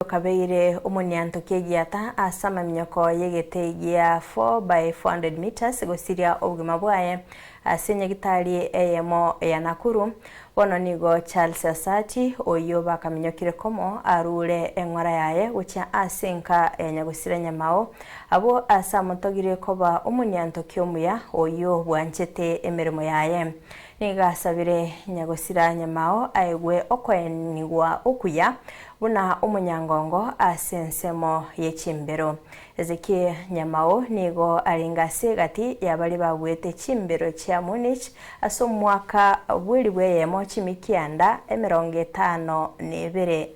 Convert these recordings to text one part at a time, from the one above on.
Okabeire omonianto ki'egiata ase amaminyoko y'egete gia 4 by 400 metres gosiria obogima bwaye ase nyagitari eyemo ya Nakuru. Bono nigo Charles Asati oyio bakaminyokire komo arure eng'ora yaye gochia ase enka ya nyagosira Nyamao abwo ase amotogirie koba omonianto ki'omuya oyio bwanchete emeremo yaye. Nigo asabire nyagosira Nyamao aegwe okoenigwa okuya buna omonyangongo ase ensemo ye chimbero. Ezekiel Nyamao nigo arenge ase egati ya baria babuete chimbero chia Munich ase omwaka bw'elifu eyemo chimikianda 52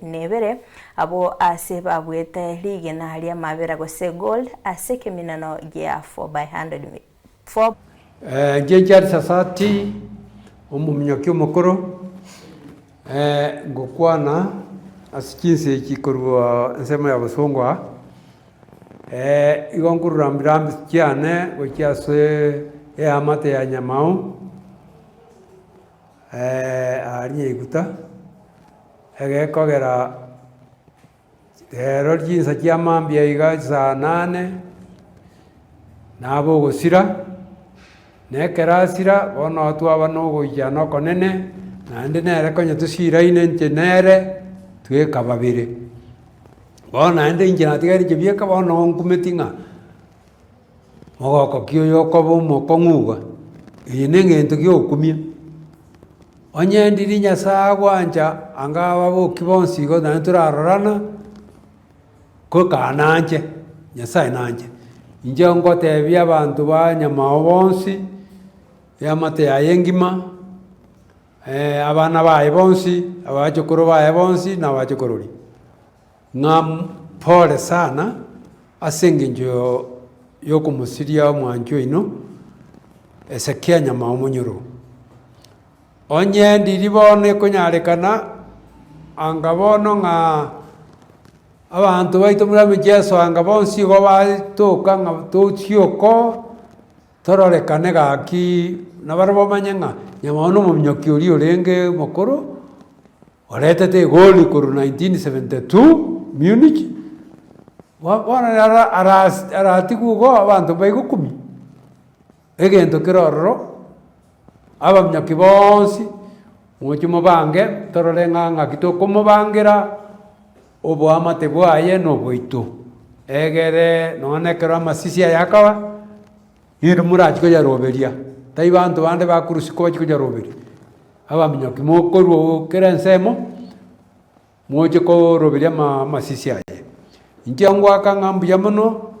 na ebere, abwo ase babuete rigena ri'amabera gose gold ase ekeminano gia 4 by 100 4. Inche Charles Asati, omominyoki omokoro, ngokwana ase chinsa echi korwa ensemo ya bosongo aa, igo nkorwa rambirambi chiane gochia ase eamate ya Nyamau, aaria Nyaiguta, egekogera Rero chinsa chia mambia iga saa nane, naba ogosira, na ekero asira, bono twaba na ogoichana okonene, naende nere konya tosiraine inche nere, tweka babere. Bono naende inche natigaire inche bieka bono nkumeti ng'a mogoko ki oyo okoba omokong'u iga, eye na egento gia ogokumia. Onye ndiri Nyasae agwancha anga ababoki bonsi igo naende torarorana, goika nanche, Nyasae nanche. Inche ngotebia abanto ba nyamao bonsi, eamate yaye engima, abana baye bonsi, abachokoro baye bonsi, na abachokorori, ng'a pole sana ase engencho yokomosiria omwanchwa oino, Hezekia nyama omonyoro. Onye ndiri bono ekonyarekana, anga bono ng'a abanto baito buna emicheso anga bonsi igo batoka ng'a tochie oko, tororekane gaki nabarabwo bamanye ng'a nyamao na omominyoki oria orenge omokoro, oretete egoli korwa 1972 Munich, bono ara aras aratigwe igo abanto mbaigokumia. Egento kere ororo, abaminyoki bonsi, moche mobange torore ng'a ng'aki tokomobangera oboamate bwaye na oboito, egere nonya na ekero amasisi aya akaba, inwe morachie koyaroberia, tai banto bande bakorwa isiko bachie koyaroberia. Abaminyoki mokorwa kera ensemo, moche koroberia ama amasisi aye. Inche ngoaka ng'a mbuya mono.